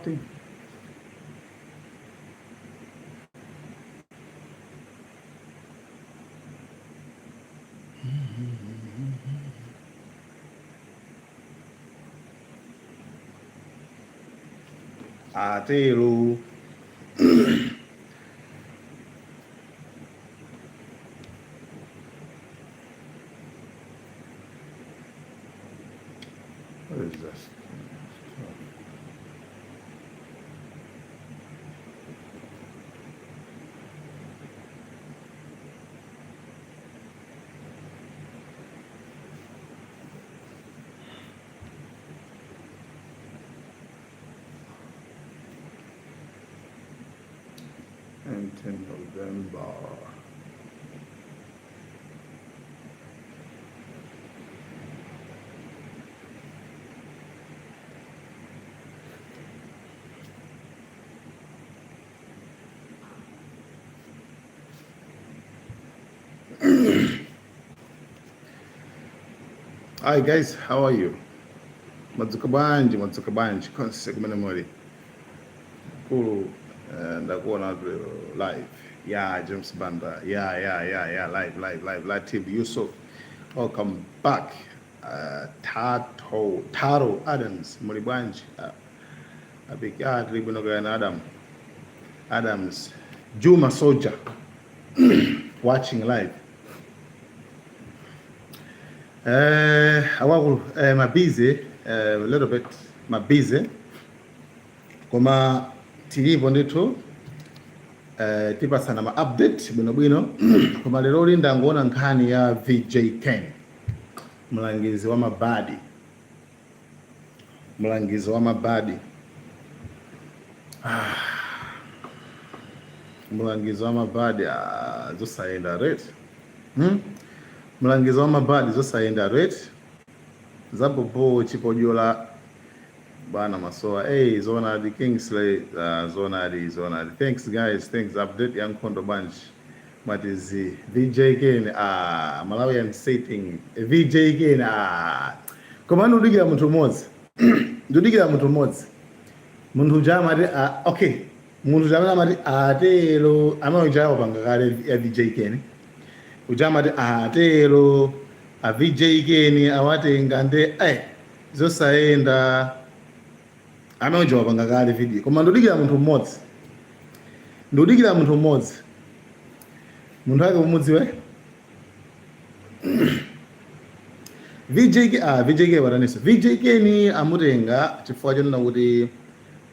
Ati atero. What is this? And 10 November. Hi guys, how are you? Madzuka bwanji, madzuka bwanji, konse kumene muli. Kulu ndakuona live. Yeah, James Banda. Yeah, live, live, live. Latif Yusuf. Welcome back. Tato, Taro Adams, muli bwanji. Apika tili bwino kaya Adam. Adams. Juma Soldier. Watching live. Awakulu ma busy a little bit ma busy koma tilipo ndithu, tipasana ma update bwinobwino. Koma lero ndangoona nkhani ya VJ Ken, mlangizi wa mabadi, mlangizi wa mabadi, mlangizi wa mabadi, zosayenda right? Mlangizi wa mabadi, zosayenda right? Zapopo chipojola bana masowa. Hey, zonadi Kingsley, zonadi, zonadi. Thanks guys, thanks. Update ya nkhondo bwanji? Mwatizi VJ Ken, ah, Malawian setting VJ Ken, ah. Koma ndudikira munthu mmodzi, ndudikira munthu mmodzi, munthu uja amati, ah, okay, munthu uja amene amati atero, amene uja wapanga kale ya VJ Ken uja amati atero a VJ Ken awatenga nde zosayenda, amene uja wapanga kale video. Koma ndudikira munthu mmodzi, ndudikira munthu mmodzi, munthu ake umudziwe. VJK, ah, VJK wataniso? VJK ni amutenga chifukwa chonena kuti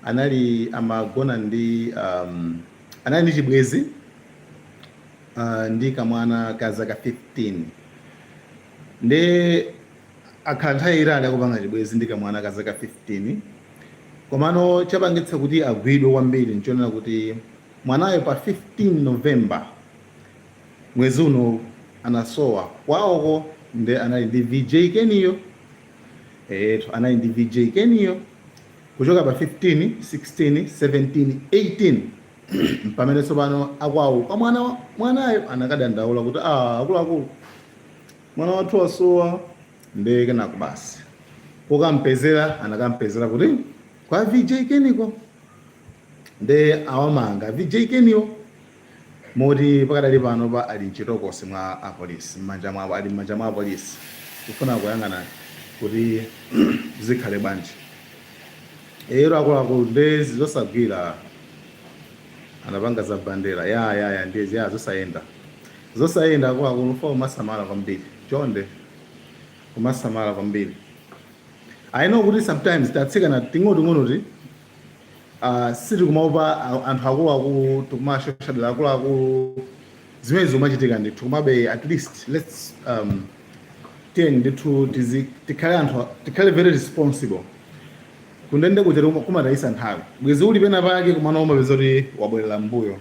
anali amagona ndi anali ndi chibwezi ndi kamwana ka zaka 15. Ndi akhala nthawi itali akupanga chibwezi ndi kamwana ka zaka 15. Komano chapangitsa kuti agwidwe kwambiri nchonena kuti mwanayo pa 15 November mwezi uno anasowa kwawoko. Nde anali ndi VJ Keniyo, eto, anali ndi VJ Keniyo kuchoka pa 15, 16, 17, 18, pamene tsopano akwawo kwa mwana mwanayo anakadandaula kuti, ah, akuluakulu, mwana wathu wasowa. Nde kenako basi kokampezera, anakampezera kuti kwa VJ Keniko. Nde awamanga VJ Keniyo, moti pakadali pano pa ali mchitokosi mwa apolisi, m'manja mwawo, ali m'manja mwa apolisi kufuna kuyang'ana kuti zikhale bwanji. Ero akuluakulu, ndezi zosagwira anapanga za bandera ya ndezi ya zosayenda, zosayenda akuluakulu. Fa kumasamala kwambiri, chonde, kumasamala kwambiri. I know kuti sometimes tatsikana ting'onoting'onoti sitikumaopa anthu akuluakulu, tikumashosha akuluakulu, zimene zimachitika ndithu. Komabe at least let's tiyeni ndithu tikhale anthu, tikhale very responsible. Kundende kuja kumatayisa nthawi. Bwezi uli pena pake, kumana umapeza kuti wabwerera mbuyo,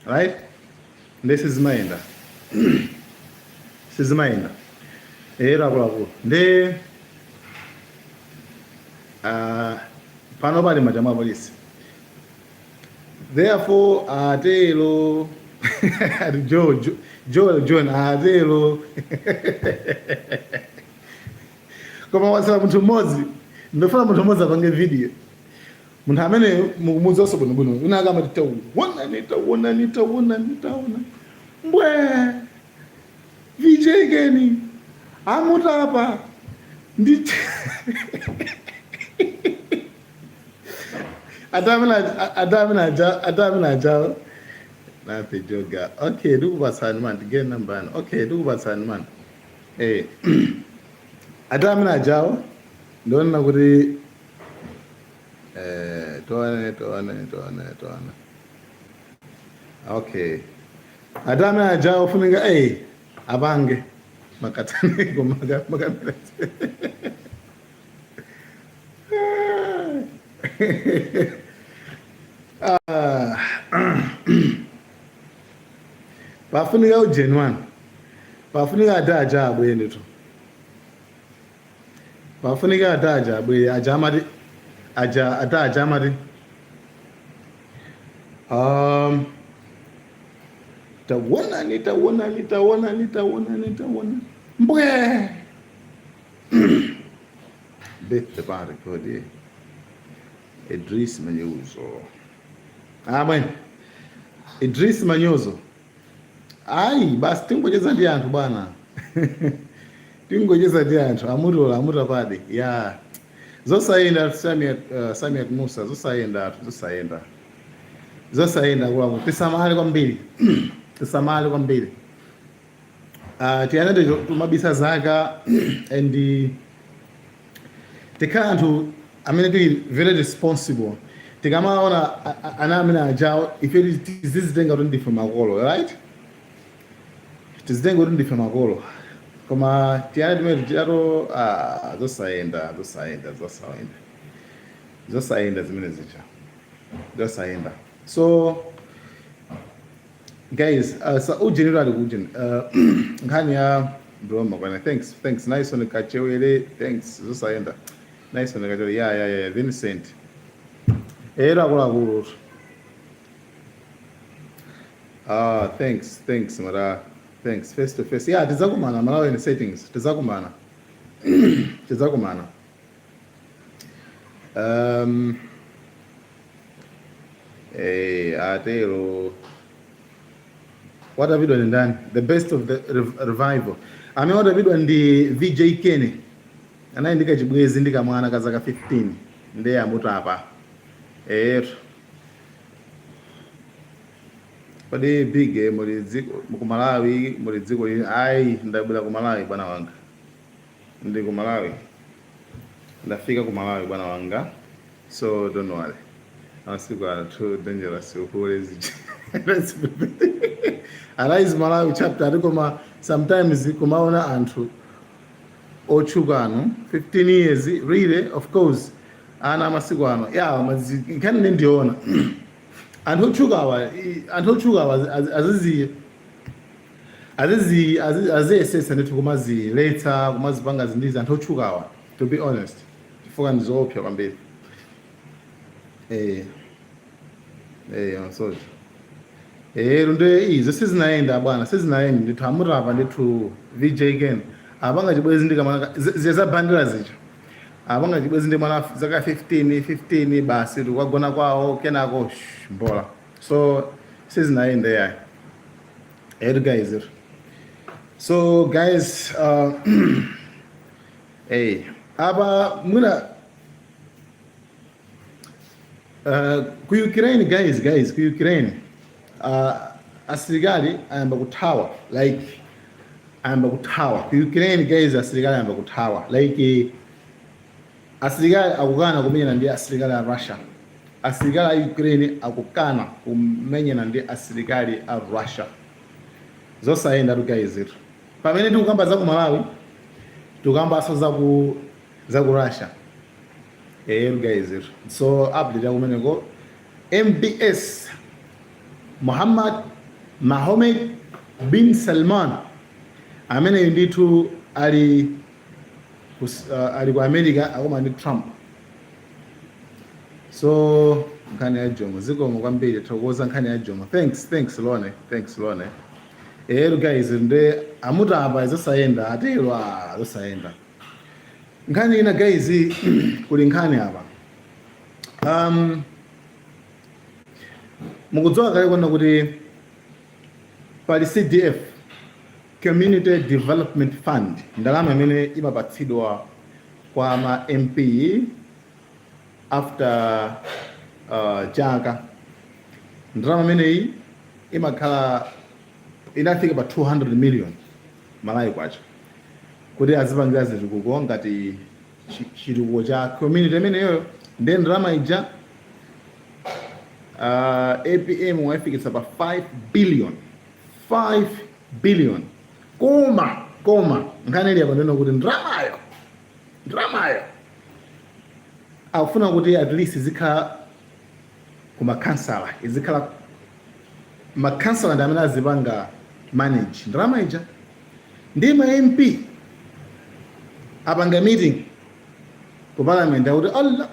right? Nde sizimayenda, sizimayenda. Ero akuluakulu, nde pano pali m'manja mwa polisi. Therefore atero Joel John atero. Koma wasala munthu mmodzi, ndofuna munthu mmodzi apange video. Munthu amene mukumudziwanso bwinobwino, wina akamati tawonani, tawonani, tawonani, taona mbwe VJ Ken amutapa ndi atamene aja nape joga. Okay, ndikupatsani man, tigere namba yanu. Okay, ndikupatsani man. Eh, atamene ajawo ndionena kuti eh, tione tione tione tione. Okay, atamene ajawo funika eh apange makatsaniko makamera. Ah. Pafunika ujeni wanu, pafunika ata aja abwere ndithu, pafunika ata aja abwere, aja amati aja ata aja amati tawonani, tawonani, tawonani, tawonani, tawonani mbwe birthday party kodi Idris Manyuzo, amwe Idris Manyuzo. Ayi basi, tingocheza ndi anthu bwana, tingocheza ndi anthu. Amutola amutapadi ya zosayenda. Samiat, Samiat Musa, zosayenda, zosayenda, zosayenda. Akuluakulu, tisamale kwambiri, tisamale kwambiri. Tiana tumabisa zaka and tikhala anthu amene tili very responsible. Tikamaona ana amene ajawo, ife tizizitenga kuti ndife makolo, right? Tizitenga kuti ndife makolo, koma tiana timene tichato, ah, zosayenda, zosayenda, zosayenda, zosayenda zimene zija, zosayenda. So guys, sa ujeni ali kujeni, nkhani ya Broma kwana. Thanks, thanks Naison Kachewere, thanks. Zosayenda, Naison Kachewere. Ya, Vincent era akuluakulu. Ah, thanks, thanks mara, thanks. Face to face, yeah, tizakumana Malawi in settings, tizakumana, tizakumana. Atero watapidwa ndi ndani? The best of the revival. Amene watapidwa ndi VJ Kenny, anali ndi kachibwezi ndi kamwana ka zaka 15, ndiye amutapa. Eto kodi big, muli dziko ku Malawi, muli dziko lili? Ayi, ndabwera ku Malawi bwana wanga, ndi ku Malawi, ndafika ku Malawi bwana wanga, so don't worry. Masiku ano too dangerous uhule. Arise Malawi chapter ati koma sometimes kumaona anthu otchuka ano 15 years, really? Of course, ana amasiku ano ya nkhani ndi ndiona anthu otchukawa, anthu otchukawa azizi azizi aziyesesa ndithu kumaziletsa, kumazipanga zindizi anthu otchukawa, to be honest, chifukwa ndizoopsa kwambiri. Eh eh, masoja eh nde izo sizinayenda bwana, sizinayenda ndithu. Amutapa ndithu VJ Ken, apanga chibwezi ndi kamwana ziya za bandira zija, apanga chibwezi ndi mwana zaka 15 15, basi tikagona kwawo, kenako shh, mbola. So sizinayenda yayi. Edu guys, so guys, hey, apa mwina ku Ukraine, guys, guys, ku Ukraine asilikali ayamba kuthawa, like ayamba kuthawa ku Ukraine guys, asilikali ayamba kuthawa, like asilikali akukana kumenyana ndi asilikali a Russia. Asilikali a Ukraine akukana kumenyana ndi asilikali a Russia. Zosayenda tu guys. Itu pamene tikukamba za ku Malawi, tikukambanso za ku Russia. Eh guys, so update yakumeneko, MBS, Muhammad Mohammed bin Salman, amene ndithu ali ku America akoma ndi Trump. So nkhani ya Jomo, zikomo kwambiri, thokoza. Nkhani ya Jomo, thanks, thanks Lone, thanks Lone. Eh guys, nde amutapa, zosayenda, atero, ah, zosayenda. Nkhani ina guys, kuli nkhani apa. Mukudziwa kale kuona kuti pali CDF, Community Development Fund, ndalama imene imapatsidwa kwa ma MP after chaka. Ndalama imeneyi imakhala inafika pa 200 million Malawi kwacha kuti azipangira zitukuko ngati chitukuko cha community imeneyoyo. Ndiye ndalama ija APM waifikitsa pa 5 billion, 5 billion. Koma nkhani ili apa ndino kuti ndalamayo akufuna kuti at least izikhala kumakhansala, izikhala makhansala ndi amene azipanga manage ndalama ija. Ndi ma MP apanga meeting ku parliament akuti alla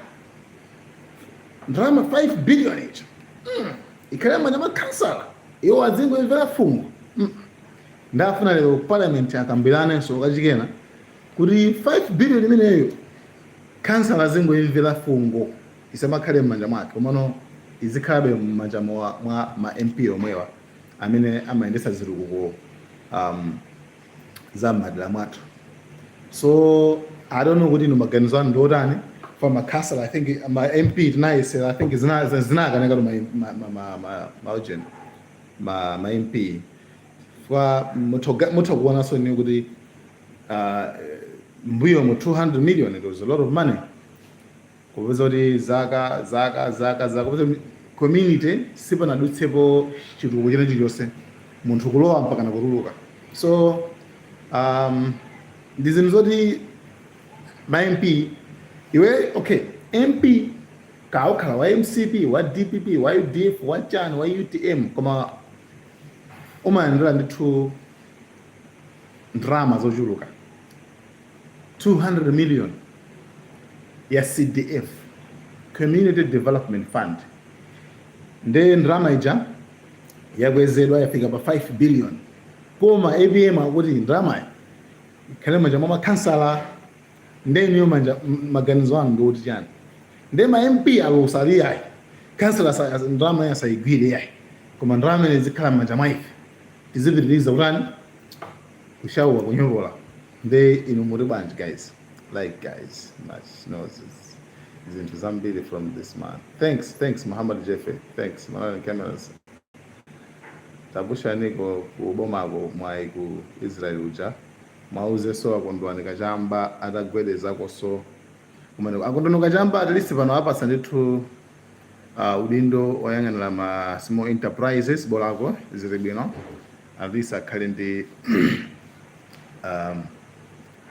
ndalama 5 billion ija ikhale manja makhansala, iwo azingoimvera fungo. Ndafuna lero ku parliament akambiranenso kachikena kuti 5 billion imeneyo kansala azingoimvera fungo, isamakhale m'manja mwake, komano izikhalabe m'manja mwa ma MP omwewa amene amayendetsa zitukuko za m'madera mwathu. So I don't know kuti inu maganizo anu ndiotani for makhansala. I think ma MP tinayesera, I think zinakaneka ma ma ma ma ma ma urgent ma MP kwa mutha kuonanso ni kuti mbuyo mu 200 million, it was a lot of money, kupeza kuti zaka zaka zaka zaka kupeza community sipanadutsepo chitukuko china chilichonse, munthu kulowa mpaka nakutuluka. So ndi zinthu zoti ma MP, iwe okay, MP kaukhala wa MCP, wa DPP, wa UDF, wa chani, wa UTM, koma umayendera ndithu ndalama zochuluka, 200 million ya CDF, Community Development Fund. Nde ndalama ija yakwezedwa, yafika pa 5 billion, koma APM akuti ndalamayo ikhale manja mwa makhansala. Ndeniyo manja maganizo anu ndikuti chani? Nde ma MP alusa ali yayi, kansala ndalama asayigwire yayi, koma ndalama imene izikhala m'manja mwa ife, tizipitiriza kutani? Kushauka, kunyovola. Nde inu muri bwanji, guys? Like, guys, much knows zinthu zambiri from this man. Thanks, thanks, Muhammad Jeffe. Thanks, Malawi Cameras. Tabushaniko kubomako mwayi ku Israel uja, mwauzenso akondwani Kachamba atagwedezako. Kumeneko akondwani Kachamba at least pano apasa ndithu udindo woyang'anira ma small enterprises. Bolako zili bwino, at least akhale ndi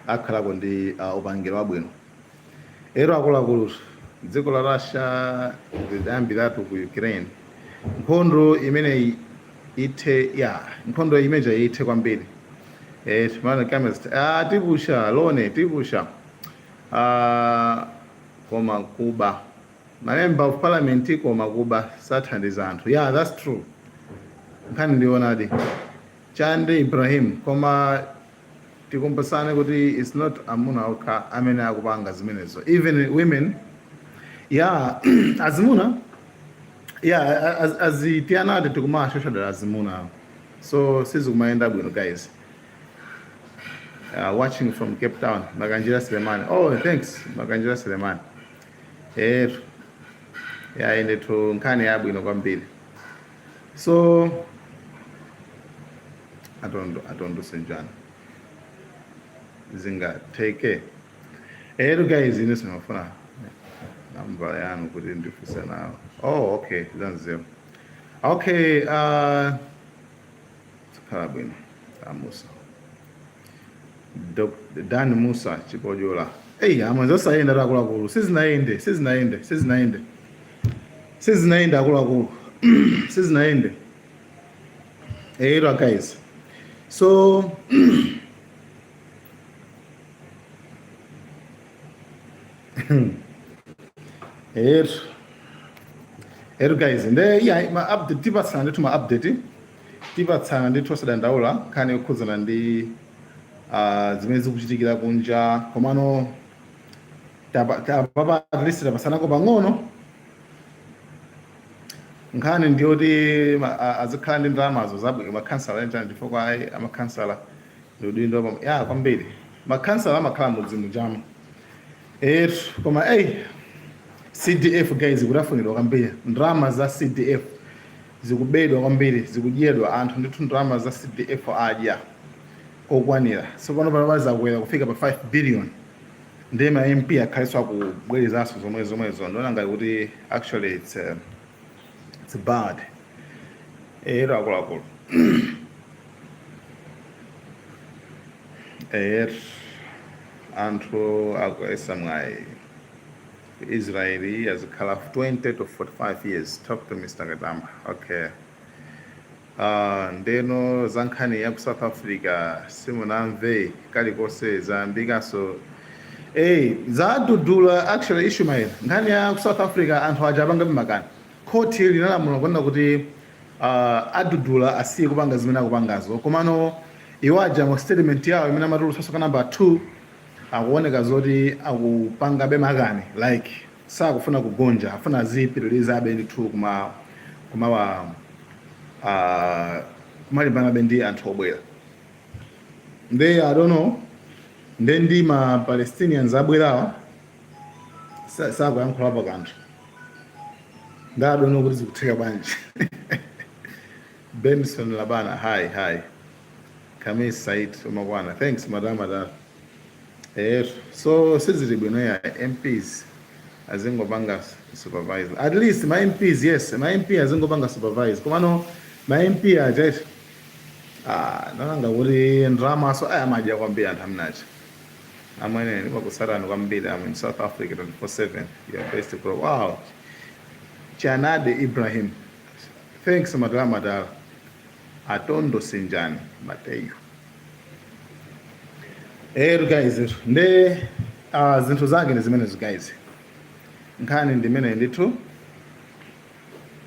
akhalako ndi upangiro wabwino. Ero akuluakulu, dziko la Russia lidayambiratu ku Ukraine. Nkhondo imeneyi ithe ya nkhondo imeja ithe kwambiri. Timana cameras, tipusha lone, tipusha. Koma kuba ma member of parliament, koma kuba, sathandiza anthu. Yeah, that's true. Nkhani ndionadi Chande Ibrahim, koma tikumbusane kuti it's not amuna okha amene akupanga zimenezo, even women. Yeah, azimuna, yeah, azitianati tikumashoshodera azimuna, so sizikumayenda bwino, guys. Watching from Cape Town, Makanjira Selemani. Oh, thanks, Makanjira Selemani. Ya, ndithu nkhani yabwino kwambiri. So atondo atondo senjana zingatheke. Ero guys, ine simafuna namba yanu kuti ndifuse nawo. Oh, okay, zanzeru. Okay, zikhala bwino. Amusa Dan Musa Chipojola. Eyi, amwe zosayenda akuluakulu, sizinayende, sizinayende, sizinayende, sizinayende akuluakulu, sizinayende. Ero guys, so ero guys, nde iya ma update tipatsana ndithu, ma update tipatsana ndithu, osadandaula. Nkhani yokhudzana ndi zimene zikuchitikira kunja, komano papa at least tapatsanako pang'ono. Nkhani ndiyoti azikhala ndi ndalamazo zabwino makhansala enjani, chifukwa ayi, amakhansala ndi udindo ya kwambiri. Makhansala amakhala mudzimu chama etu. Koma eyi, CDF guys, kutafunidwa kwambiri. Ndalama za CDF zikubedwa kwambiri, zikudyedwa anthu ndithu. Ndalama za CDF adya kokwanira. Tsopano pano zakwera kufika pa 5 billion, ndiye ma MP akhalenso akubwerezanso zomwe zomwezo. Ndiona ngati kuti actually it's bad ero, akuluakulu. Ero anthu akuyesa mwayi. Israeli azikhala 20 to 45 years. Talk to Mr. Katamba. Okay. Ndeno za nkhani ya ku South Africa simunamve kalikonse? Zayambikanso. Hey, zadudula actually, Ishmael. Nkhani ya ku South Africa, anthu aja apanga makani. Khoti linalamula kuona kuti adudula asiye kupanga zimene akupangazo. Komano iwo aja mu statement yawo imene amatulutsanso ka number 2, akuoneka zoti akupangabe makani, like sakufuna kugonja, afuna azipitirizabe ndithu kuma kumawa kumalimbanabe ndi anthu obwera. Nde I don't know, nde ndi ma Palestinians abwerawa sakuyankhulapo kanthu. Nde I don't know kuti zikutheka bwanji. Benson Labana, hi hi. Kamis Said, umakwana. Thanks, madam madam. So sizili bwino ya MPs azingopanga supervise. At least ma MPs, yes, ma MP azingopanga supervise. Komano ma MP aja, ah, nalanga kuti ndalama so aya amadya kwambiri anthu amnachi. Amwene, ndimakusatani kwambiri. I'm in South Africa 24/7. Your best bro. Wow. Chanade Ibrahim. Thanks, madala madala. Atondo Sinjani Mateyu. Guys, nde zinthu zake ndi zimenezo guys. Nkhani ndimene ndithu.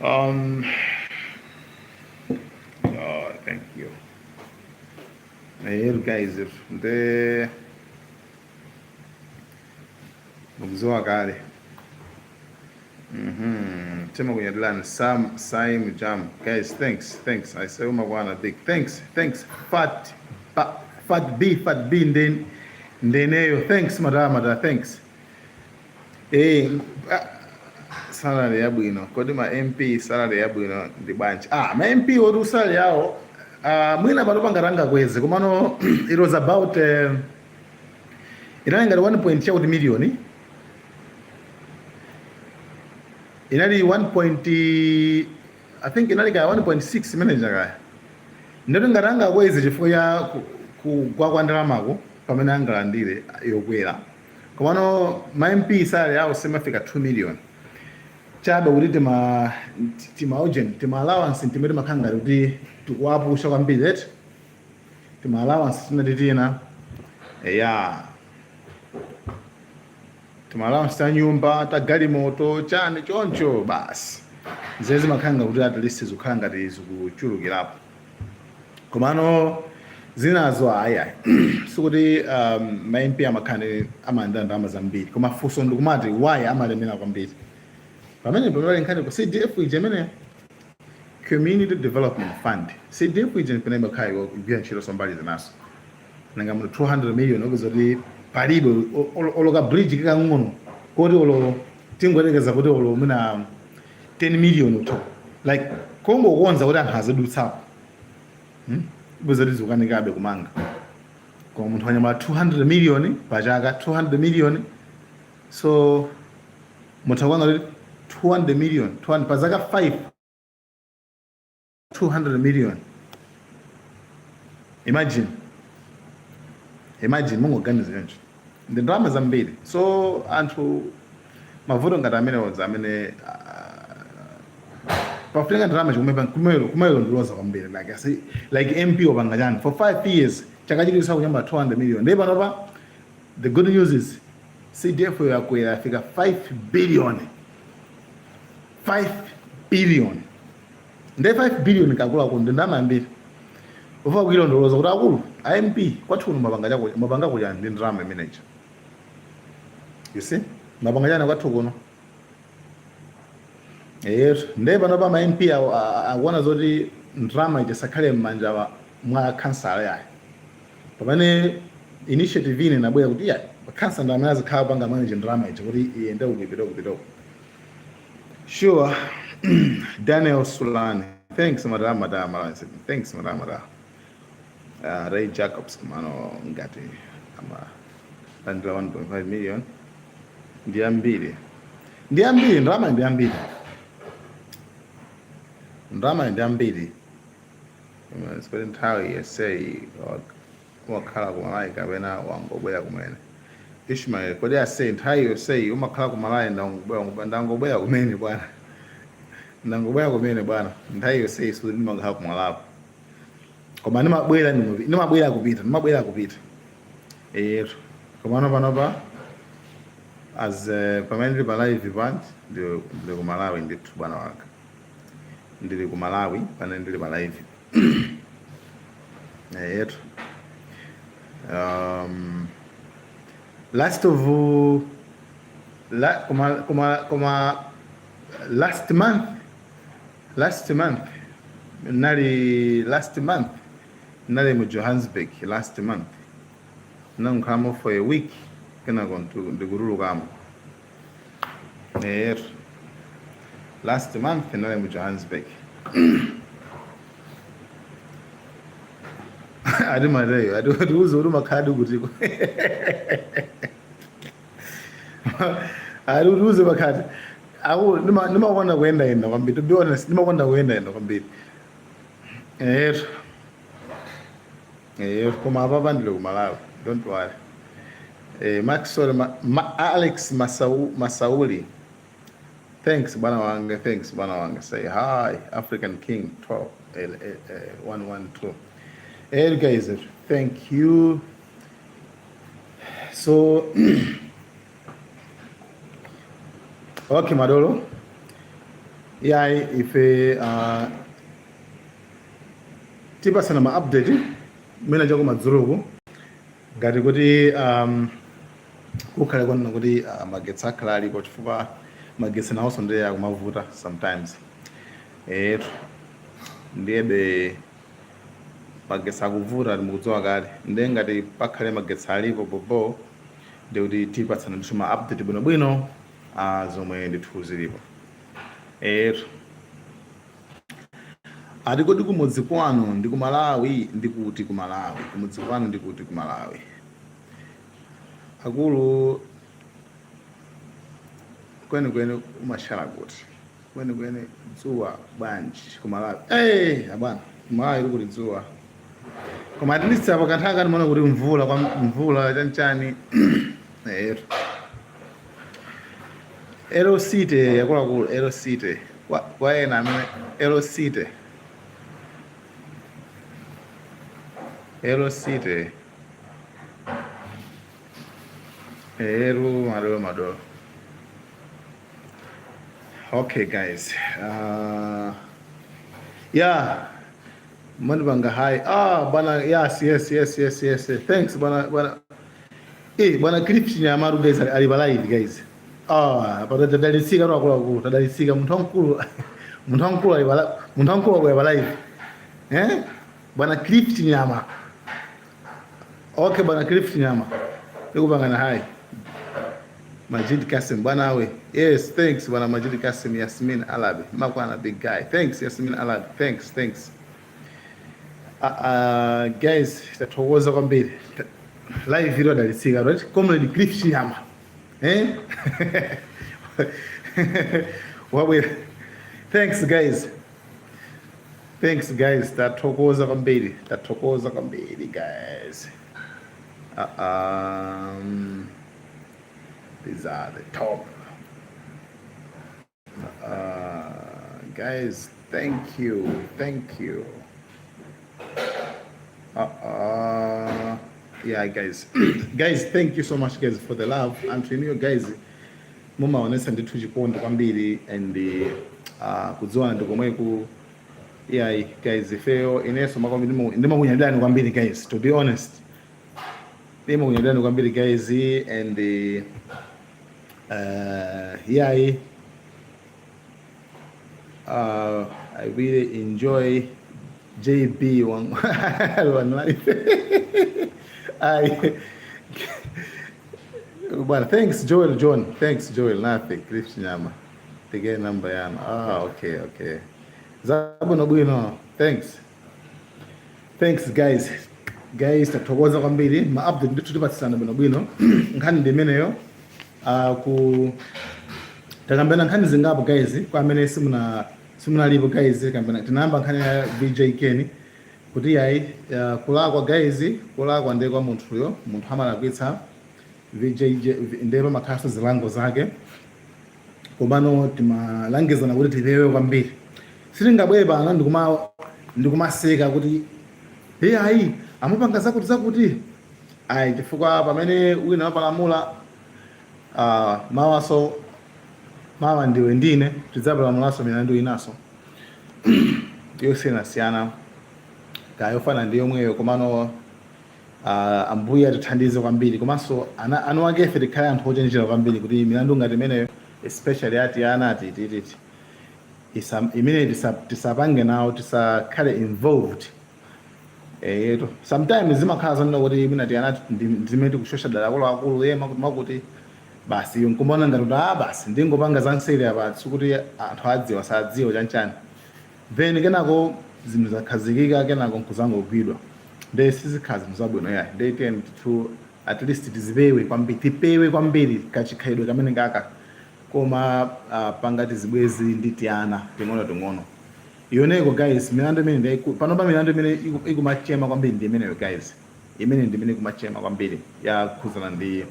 Oh, thank you. Guys, nde mukuziwa kale. Timakunyadilani Sam Saim Jam. Guys, thanks, thanks. I say umakwana big. Thanks, thanks. Fat ba, Fat B, Fat B nden ndeneyo. Thanks, madala madala, thanks. Salary yabwino. Kodi ma MP salary yabwino ndi bwanji? Ah, ma MP oti salary yawo mwina pano pangatanga kweze, komano it was about inali ngati 1 point chakuti million, inali 1 point, I think inali kaya 1.6 manager kaya. Ndoti ngati angakweze chifukwa cha kugwa kwa ndalamako, pamene angalandire yokwera. Komano ma MP salary yawo simafika 2 million, chabe kuti tima urgent, tima allowance timene timakhala ngati kuti tikuwapusha kwambiri eti, tima allowance tinati tina, ya tima allowance ta nyumba, ta galimoto, chani choncho basi, zimene zimakhala ngati kuti at least zikukhala ngati zikuchulukirapo. Komano zinazo ayi ayi, sikuti ma MP amakhala amalandira ndalama zambiri. Koma funso ndikumati, why amalemera kwambiri? Pamene pamene nkhani ku CDF ija imene Community Development Fund, CDF ija, pamene imakhala igwira ntchito sombali zinaso. Nanga munthu 200 million opeza kuti palibe olo ka bridge kakang'ono koti olo tingoyerekeza kuti olo mwina 10 million utho, like kongokonza kuti anthu azidutsapo, Upeza kuti zikukanikabe kumanga, koma munthu wanyamula 200 million pachaka, 200 million. So munthu akupanga kuti 200 million, 200 pa zaka 5, 200 million. Imagine, imagine, mungoganiza choncho, ndi ndalama zambiri. So anthu mavuto ngati amenewodza amene pafunika ndalama chikumene kumelo kumelo ndiloza kwambiri. Like I say, like MP wapanga chani for 5 years? Chaka chili sakunyamba 200 million. Ndiye panopa the good news is CDF yakwera, yafika 5 billion, 5 billion. Ndiye 5 billion kakuluakulu, ndi ndalama yambiri. Ufa kuilondoloza kuti akulu a MP kwathu kuno mapanga chako, mapanga kuchani ndi ndalama imeneyi? You see, mapanga chani kwathu kuno? Eyetu, ndiye panopa ma MP awo akuona zoti ndalama ija isakhale m'manja mwa khansala yayi, pamene initiative ine inabwera kuti iya, khansala ndi amene azikhala kupanga manage ndalama ija kuti iyende uku, ipite uku, ipite uku. Sure. Daniel Sulani, thanks madam, madam, madam, thanks madam, madam. Ray Jacobs, kumano ngati amalandira 1.5 million ndi ambiri, ndi ambiri ndalama, ndi ambiri ndalama, ndi ambiri. Sikuti nthawi yonseyi umakhala ku Malawi kapena wangobwera kumene? Ishmael, kodi ase, nthawi yonseyi umakhala ku Malawi? Ndangobwera, ndangobwera kumene bwana, ndangobwera kumene bwana. Nthawi yonseyi sikuti ndimakhala ku Malawi, koma ndimabwera, ndimabwera kupita, ndimabwera kupita. Eyetu, komano panopa as pamene ndili pa live pa ndili ku Malawi ndithu bwana wanga, ndili ku Malawi pamene ndili pa live. Eyetu, last of la, koma last month, last month nali, last month nali mu Johannesburg. Last month nankhalamo for a week, kenako ndikutulukamo. Eyetu, last month nali mu Johannesburg. Ati Mateyo ati atiuze kuti umakhala kutiko, ati utiuze pakhati aku. Ndimakonda kuyendayenda kwambiri, to be honest, ndimakonda kuyendayenda kwambiri. Eyetu, eyetu, koma apapa ndili ku Malawi, don't worry. Maxwell Alex Masauli, thanks bwana wanga, thanks bwana wanga. Say hi African King 12 112. Hey guys, thank you. So okay, madolo, yayi, ife tipasana ma update mwina chakumadzuloku, ngati kuti kukhale kwanena kuti magetsi akhala alipo, chifukwa magetsi nawonso ndiye akumavuta sometimes. Etu, ndiyebe magetsi akuvuta, mukudziwa kale. Ndiye ngati pakhale magetsi alipo bobo, ndikuti tipatsana ndithu ma update bwinobwino zomwe ndithu zilipo. Etu, ati kodi kumudzi kwanu ndi ku Malawi ndi kuti ku Malawi? Kumudzi kwanu ndi kuti ku Malawi? Akulu, kwenikweni umashala kuti kwenikweni? Dzuwa bwanji ku Malawi? Eh, abwana, ku Malawi kuti dzuwa, koma at least apo kanthawi kanimaona kuti mvula, kwa mvula chanchani. Etu, Elo City, akuluakulu, Elo City kwa ena amene Elo City, Elo City. Ero madolo, madolo. Okay guys, yeah, mandipanga hi. Ah bwana, yes, thanks bwana, bwana. Eh, bwana Cliff Chinyamaru guys, ali pa live guys. Ah, pa tadalitsika tu akuluakulu, tadalitsika. Munthu wamkulu, munthu wamkulu ali pa, munthu wamkulu ali pa live. Eh, bwana Cliff Chinyama. Okay, bwana Cliff Chinyama, ndikupangana hi. Majid Kasim, bwana we. Yes, thanks bwana Majid Kasim. Yasmin Alabi, makwana big guy. Thanks Yasmin Alabi, thanks, thanks. Guys, tathokoza kwambiri. Live video adalitsika, right? Comrade Cliff Chinyama, eh, wabwera. Thanks guys, thanks guys, tathokoza kwambiri, tathokoza kwambiri guys. These are the top guys. Thank you, thank you. Yeah guys, guys, thank you so much guys for the love. Anthu inuyo guys mumaonesa ndithu chikondi kwambiri and kudziwana ndi komweku. Yeah guys, ifeyo, inenso makwambiri ndimakunyadirani kwambiri guys, to be honest, ndimakunyadirani kwambiri guys. And yeah. I really enjoy JB one, one life. I but thanks, Joel John. Thanks, Joel. Nafe Cliff Chinyama. Tige number yanu. Ah, okay. Zabwino bwino. Thanks. Thanks, guys. Guys, tathokoza kwambiri. Ma update ndithu tipatsana bwino bwino. Nkhani ndi imeneyo. Ku takambena nkhani zingapo, guys, kwa amene simunalipo, guys. Kambena tinayamba nkhani ya VJ Ken kuti yayi, kulakwa, guys, kulakwa ndiye kwa munthuyo, munthu amalakwitsa. VJ ndiye pamakhalanso zilango zake, komano timalangizana kuti tipewe kwambiri. Sitingabwere pano ndikumaseka kuti hey, ayi, amapanga zakuti zakuti, ayi, chifukwa pamene wina wapalamula, mawaso mawa ndiwe ndine tidzapalamulanso milandu inaso yosiyanasiyana, kayofana ndi yomweyo. Komano Ambuye atithandize kwambiri, komanso ana anu ake ife tikhale anthu ochenjera kwambiri kuti milandu ngati imeneyo, especially ati ana ati tititi imene tisapange nawo, tisakhale involved. Eto, sometimes zimakhala zonena kuti mwina ti ana ndimene tikushosha dala akuluakulu ye makuti makuti, basi nkumona ngati kuti ah, basi, ndingopanga zanseri apa, sikuti anthu adziwa, sadziwa chanchani, then kenako zinthu zakhazikika, kenako nkuzangogwidwa, nde sizikhala zinthu zabwino yayi. Nde tiyeni to at least tizipewe kwambiri, tipewe kwambiri kachikhalidwe kamene kaka koma pangati zibwezi ndi tiana ting'ono ting'ono ioneko. Guys, milandu imene panopa milandu imene ikumachema kwambiri ndi imeneyo, guys. Imene ndi imene ikumachema kwambiri, yakhuzana ndi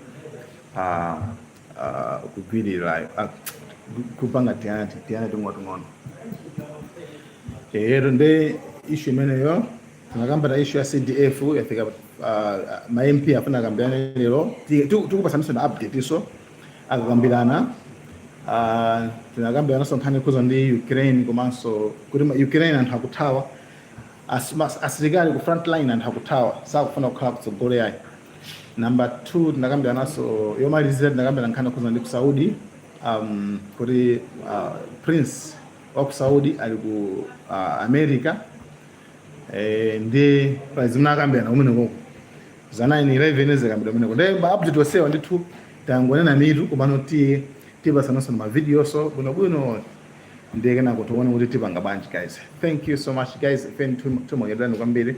kugwirira, kupanga tiana ting'ono ting'ono. Ero nde issue imeneyo. Tinakambata issue ya CDF yafika, ma MP afuna akambirane lero. Tikupasaninso na update iso akakambirana. Tinakambirana nkhani ikhuza ndi Ukraine, komanso kuti Ukraine anthu akuthawa, asilikali ku front line anthu akuthawa, sakufuna kukhala kutsogolo yayi. Number 2, tinakambiranaso yomalizira, tinakambirana nkhani ikhuza ndi ku Saudi, kuti prince wa ku Saudi ali ku America. Ndi pazimene akambirana kumenekoko za 9/11 zikambirana kumeneko. Ndi ma update osewa ndithu tangonena mitu, komano tipasananso na mavideoso bwinobwino, ndiye kenako tione kuti tipanga bwanji. Guys, thank you so much, guys. Ife timakunyadilani kwambiri.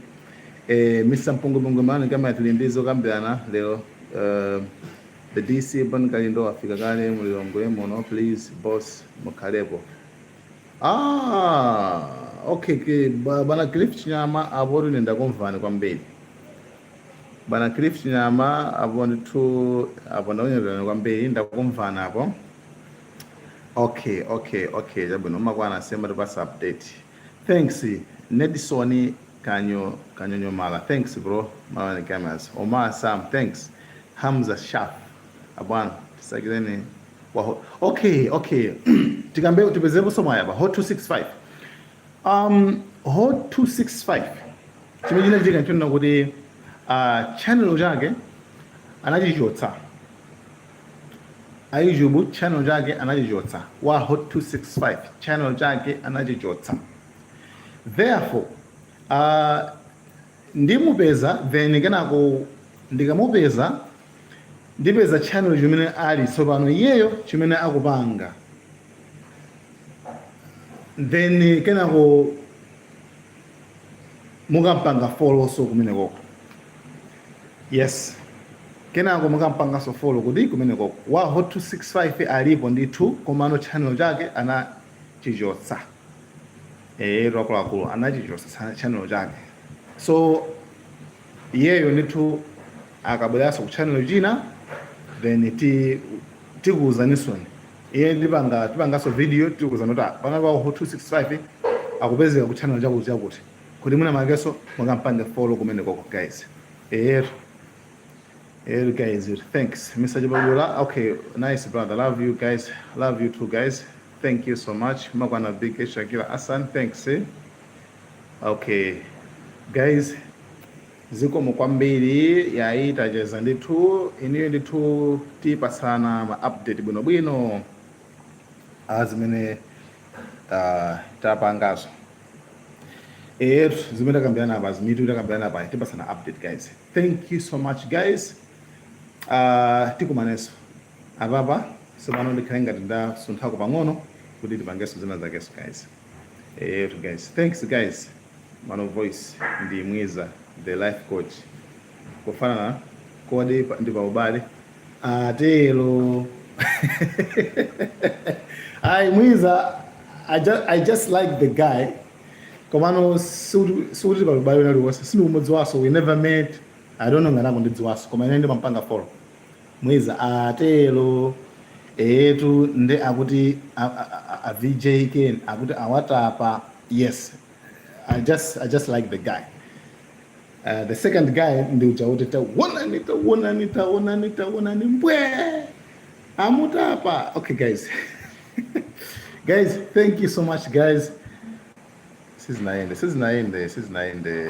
Mr Mpungwepungwe mani kama tili ndi zokambirana lero. The DC Bon Kalindo afika kale mulilongwe muno. Please, boss, mukhalepo. Ah, okay, bwana Cliff Chinyama, apo tine ndakumvani kwambiri. Bwana Cliff Chinyama, apo ndithu apo ndakunyadirani kwambiri, ndakumvani apo. Okay, chabwino, umakwana, sema tipasa update. Thanks, Nedison Kanyo Kanyonyomala. Thanks, bro. Mawani Cameras Omar Sam, thanks. Hamza Shaf, abwana, tisakizeni waho. Okay, tikambe tipezepo somwe apa Hot 265. Hot 265, chimene chinachitika nchonena kuti channel chake anachichotsa a YouTube, channel chake anachichotsa. Wa Hot 265 channel chake anachichotsa, therefore ndimupeza, then kenako ndikamupeza ndipeza channel chimene ali tsopano iyeyo, chimene akupanga, then kenako mukampanga follow so kumenekoko. Yes, kenako mukampanganso follow kuti kumenekoko. Wa Hot 265 alipo ndithu, komano channel chake anachichotsa. Akuluakulu, anachichotsa channel chake, so iyeyo ndithu akabweranso ku channel china, then tikuwuzanisoni iye, tipanganso video, tikuwuzani kuti pano pa Hot 265 akupezeka ku channel chakuti chakuti, kuti mwina makeso mukampange follow kumenekoko, guys. Ero guys, thanks, Mr Jababula. Okay, nice, brother. Love you guys. Love you too, guys. Thank you so much. Makwana Big Shakira Hassan, thanks, eh? Okay guys, zikomo kwambiri. Yayi, tacheza ndithu. Iniyo ndithu tipatsana ma update bwinobwino azimene. Tapangazo etu zimene takambirana apa, zimitu takambirana apa, tipasana update, guys. Thank you so much, guys. Tikumanenso apapa. Sopano ndikhale ngati ndasunthako pang'ono kuti tipangenso zina zakenso, guys. Etu guys, thanks guys. Mano Voice ndi Mwiza the life coach, kufanana kodi ndi paubale atelo. Ayi, Mwiza, I just like the guy, komano sikuti paubale unaliwonse, sindikumudziwaso. We never met. I don't know ngati akundidziwaso, koma ine ndimampanga follow Mwiza atelo. Etu nde akuti a VJ Ken akuti awatapa. Yes, I just like the guy. The second guy ndi uja kuti taonani, taonani, taonani, taonani, mbwe amutapa. Okay guys, guys, thank you so much, guys. Sizinaende, sizinaende, sizinaende.